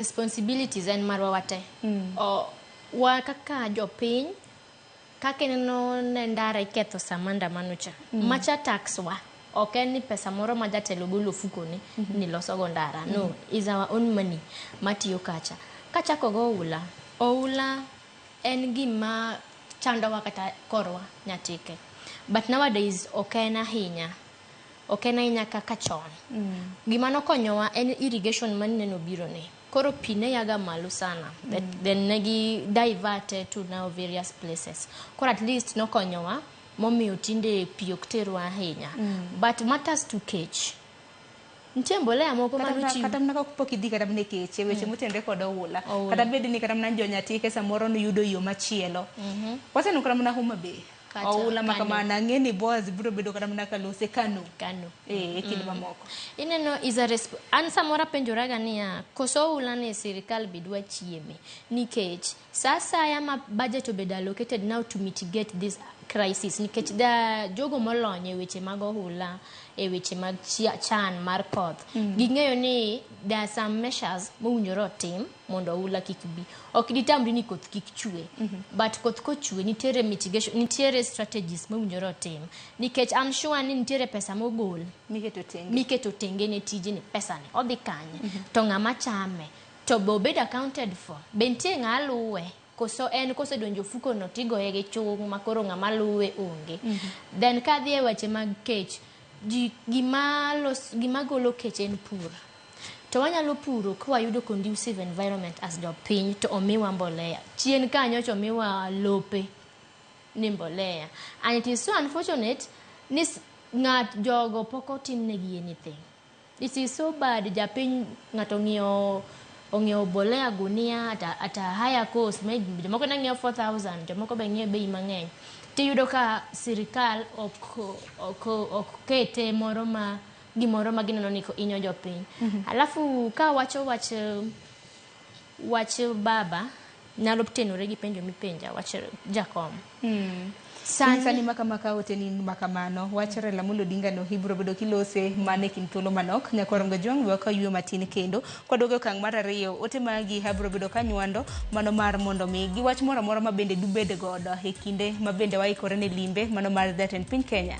Responsibilities en marwa wate. O, wa kaka jopiny, kaka ineno ne ndara iketho sama andamano cha. Macha tax wa. Ok en ni pesa moro ma jatelo golo ofukone ni losogo ndara. No, is our own money matiyo kacha. Kachako go oula, oula en gima chandowa kata korwa Nyatike. But nowadays ok en ahinya. Ok en ahinya kaka chon. Gima nokonyowa en irrigation manineno biro ni. Koro pi ne yaga malo sana. Then negi divert to now various places. Koro at least nokonyowa momiyo tinde pi ok terwa ahinya. But matters to kech. Nitie mbolea moko manochiw. Kata mana kapok idhi kata mana e keche, weche motenore kod oula. Oula. Kata bed ni kata mana jo Nyatike samoro noyudo yo machielo. Waseneno kata mana Homa Bay. Kata Oula ma Kano. kamano ang'e ni Boaz biro bedo kata mana kalose Kano. Kano. E kinde mamoko. Ineno is a an samoro apenjoraga niya, koso oula ni sirikal be dwa chieme? Nikech sa asaya ma budget obedo allocated now to mitigate this crisis, nikech da jogo molony e weche mag ohula, e weche mag chan mar koth, ging'eyo ni there are some measures mowinjore otim mondo oula kik bi. Ok ditamri ni koth kik chwe, but koth kochwe nitiere mitigation, nitiere strategies mowinjore otim, nikech I'm sure ni nitiere pesa mogol miketo tenge. Miketo tenge ne tijni. Pesa ni odhi kanye? To ng'ama chame? To be obed accounted for? Be nitie ng'a luwe? Koso en kosedonjo ofuko no tigoye gi chung' ma koro ng'ama luwe onge? Then kadhi e weche mag kech, ji gima los, gima golo kech en pur. To wanyalo puro ka wayudo conducive environment as jopiny, to omiwa mbolea. Chien kanyo to omiwa lope ni mbolea. And it is so unfortunate ni ng'at jogo pok otimnegi anything. It is so bad. Japiny ng'ato ng'iewo ong'iewo mbolea gunia at a higher cost, maybe jomoko ne ng'iewo 4000, jomoko be ng'iewo bei mang'eny, tiyudo ka sirikal ok kete moro ma gimoro ma gineno ni inyo jopiny. Alafu ka wacho wach baba nyalo tenore gi penjo mipenja wach jakom. Sani sani makamaka ote ni makamano wach Raila Amolo Odinga no ibiro bedo kilose mana e kind thuolo manok. Nyakwar Ngajwang' we wakaw matin kendo kwaduogo e okang' mar ariyo. Ote magi abiro bedo kanywando mano mar mondo mi gi wach moro amora ma bende dubed godo e kinde ma bende waikore ne limbe mano mar jatend piny Kenya.